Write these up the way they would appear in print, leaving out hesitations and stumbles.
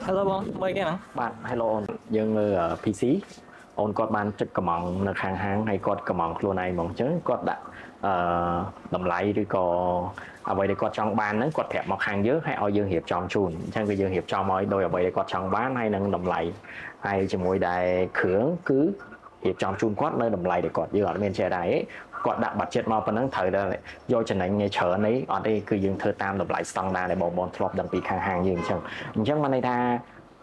Hello បងមើលគេហ្នឹង បាទ Hello អូនយើងមើល PC អូនគាត់បានចុចកម្ម៉ង់នៅខាងហាងហើយគាត់កម្ម៉ង់ខ្លួនឯងហ្មងអញ្ចឹងគាត់ដាក់អឺតម្លៃឬក៏អ្វីដែលគាត់ចង់បានហ្នឹងគាត់ប្រាប់មកខាងយើងហើយឲ្យយើងរៀបចំជូនអញ្ចឹងគឺយើងរៀបចំឲ្យដោយអ្វីដែលគាត់ចង់បានហើយនឹងតម្លៃហើយជាមួយដែលគ្រឿងគឺរៀបចំជូនគាត់នៅតម្លៃដែលគាត់យើងអត់មានចេះដែរទេគាត់ដាក់ budget មកប៉ុណ្ណឹងត្រូវតែយកចំណេញច្រើននេះអត់ទេគឺយើងធ្វើតាមតម្លៃស្តង់ដារដែលបងបងធ្លាប់ដឹងពីខាងហាងយើងអញ្ចឹងអញ្ចឹងបានន័យថា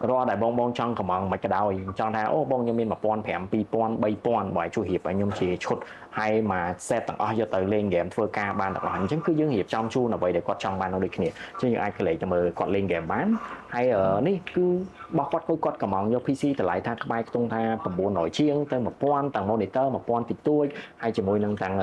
រាល់ដែលបងបងចង់កម្ម៉ង់មិនក៏ដោយចង់ថាអូបងខ្ញុំមាន1500 2000 3000បើឲ្យជួយរៀបឲ្យខ្ញុំជាឈុតហើយមួយ set ទាំងអស់យកទៅលេងហ្គេមធ្វើការបានទាំងអស់អញ្ចឹងគឺយើងរៀបចំជូនអ្វីដែលគាត់ចង់បាននោះដូចគ្នាអញ្ចឹងយើងអាចក្រឡេកទៅមើលគាត់លេងហ្គេមបានហើយនេះគឺរបស់គាត់គឺគាត់កម្ម៉ង់យក PC តម្លៃថាក្បែរខ្ទង់ថា900ជាងទៅ1000ទាំង monitor 1000តិចតួចហើយជាមួយនឹងទាំង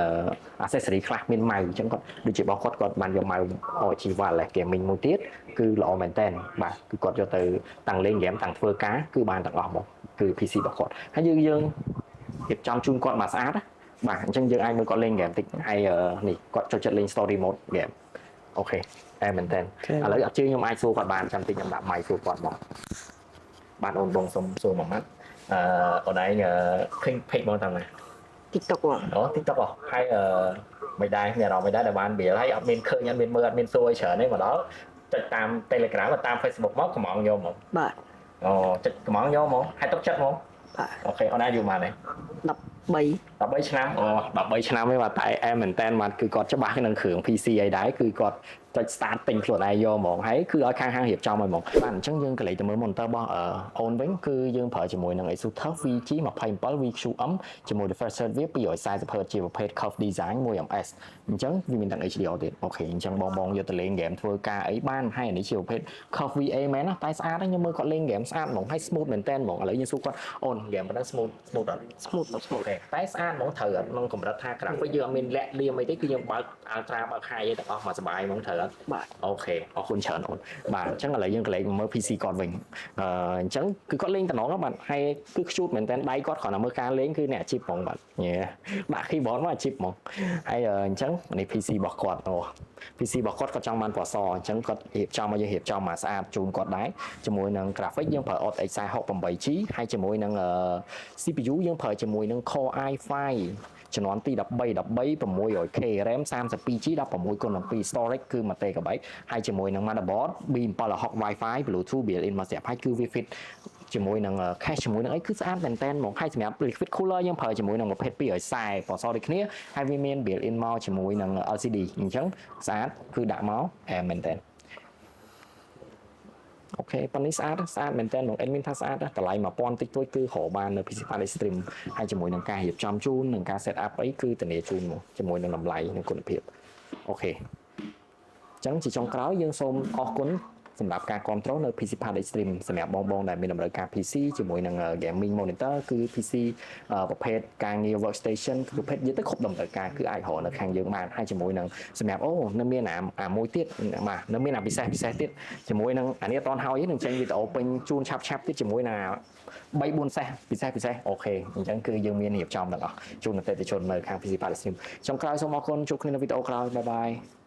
accessory ខ្លះមាន mouse អញ្ចឹងគាត់ដូចជារបស់គាត់គាត់បានយក mouse ROG wireless gaming មួយទៀតគឺល្អមែនតើបាទគឺគាត់យកទៅតាំងលេងហ្គេមតាំងធ្វើការគឺបានទាំងអស់មកគឺ PC របស់គាត់ហើយយើងយើងរៀបចំជូនគាត់មកស្អាតណាបាទអញ្ចឹងយើងអាចមើលគាត់លេងហ្គេមតិចហើយនេះគាត់ចូលចិត្តលេង story mode ហ្គេម OK តែមែនតើឥឡូវអត់ជឿខ្ញុំអាចសួរគាត់បានចាំតិចខ្ញុំដាក់ mic សួរគាត់មកបាទអូនបងសុំសួរមួយម៉ាត់អឺអូនឯងឃើញ page បងតាមណា TikTok បង អូ TikTok ហ៎ហើយអឺមិនដែរមានអារម្មណ៍មិនដែរដែលបានបៀលហើយអត់មានឃើញអត់មានមើលអត់មានសួរអីច្រើនទេមកដល់ចុចតាម Telegram តាម Facebook មកកម្ម៉ង់យកមក បាទ អូចុចកម្ម៉ង់យកមកហើយទុកចិត្តមក បាទ OK អូនអាយុប៉ុន្មានទេ 13 13ឆ្នាំអូ13ឆ្នាំឯងបាទតែអែមមែនតើបាទគឺគាត់ច្បាស់នឹងគ្រឿង PC អីដែរគឺគាត់ចុច start ទិញខ្លួនឯងយកហ្មងហើយគឺឲ្យខាងហាងរៀបចំឲ្យហ្មងបាទអញ្ចឹងយើងក្រឡេកទៅមើល monitor របស់អូនវិញគឺយើងប្រើជាមួយនឹង Asus TUF VG27 VQM ជាមួយ refresh rate វា 240 Hz ជាប្រភេទ curve design 1ms អញ្ចឹងវាមានទាំង HDR ទៀត OK អញ្ចឹងបងបងយកទៅលេង game ធ្វើការអីបានហើយអានេះជាប្រភេទ curve VA មែនណាតែស្អាតហ្នឹងខ្ញុំមើលគាត់លេង game ស្អាតហ្មងហើយ smooth មែនតើហ្មងឥឡូវយើងសួរគាត់អូន game ប៉ុណ្ណឹង smooth smooth អត់ smooth បង smooth OK តែស្អាតហ្មងត្រូវអត់ក្នុងកម្រិតថា graphic យើងអត់មានលាក់លៀមអីទេគឺយើងបើក ultra បើក high អីទាំងអស់មកសប្បាយហ្មងត្រូវអត់ បាទ OK អរគុណច្រើនអូនបាទអញ្ចឹងឥឡូវយើងក្រឡេកមកមើល PC គាត់វិញអញ្ចឹងគឺគាត់លេងតំណងបាទហើយគឺខ្ជូតមែនតើដៃគាត់គ្រាន់តែមើលការលេងគឺអ្នកអាជីពហ្មងបាទញ៉េដាក់ keyboard មកអាជីពហ្មងហើយអញ្ចឹងនេះ PC របស់គាត់អូ PC របស់គាត់គាត់ចង់បានពណ៌សអញ្ចឹងគាត់រៀបចំឲ្យយើងរៀបចំមកស្អាតជូនគាត់ដែរជាមួយនឹង graphic យើងប្រើ RTX 4060 8G ហើយជាមួយនឹង CPU យើងប្រើជាមួយនឹង Core i5 ជំនាន់ទី13 13 600K RAM 32G 16គុណ7 storage គឺ 1TB ហើយជាមួយនឹង motherboard B760 Wi-Fi Bluetooth built-in មកស្រាប់ហើយគឺវា fit ជាមួយនឹង case ជាមួយនឹងអីគឺស្អាតមែនតើហ្មងហើយសម្រាប់ liquid cooler យើងប្រើជាមួយនឹងប្រភេទ240ពណ៌សដូចគ្នាហើយវាមាន built in មកជាមួយនឹង LCD អញ្ចឹងស្អាតគឺដាក់មកអែមមែនតើ OK ប៉ុណ្នេះស្អាតស្អាតមែនតើបង admin ថាស្អាតតម្លៃ1000តិចតួចគឺរកបាននៅ PC Part Extreme ហើយជាមួយនឹងការរៀបចំជូននិងការ set up អីគឺធានាជូនមកជាមួយនឹងតម្លៃនិងគុណភាព OK អញ្ចឹងជាចុងក្រោយយើងសូមអរគុណសម្រាប់ការគ្រប់គ្រងនៅ PC Part Extreme សម្រាប់បងបងដែលមានតម្រូវការ PC ជាមួយនឹង gaming monitor គឺ PC ប្រភេទការងារ workstation គឺប្រភេទនិយាយទៅគ្រប់តម្រូវការគឺអាចរកនៅខាងយើងបានហើយជាមួយនឹងសម្រាប់អូនៅមានអាអាមួយទៀតបាទនៅមានអាពិសេសពិសេសទៀតជាមួយនឹងអានេះអត់តហើយនឹងចេញវីដេអូពេញជូនឆាប់ឆាប់ទៀតជាមួយនឹង3 4សេសពិសេសពិសេស OK អញ្ចឹងគឺយើងមានរៀបចំទាំងអស់ជូនអតិថិជននៅខាង PC Part Extreme ចុងក្រោយសូមអរគុណជួបគ្នានៅវីដេអូក្រោយ bye bye.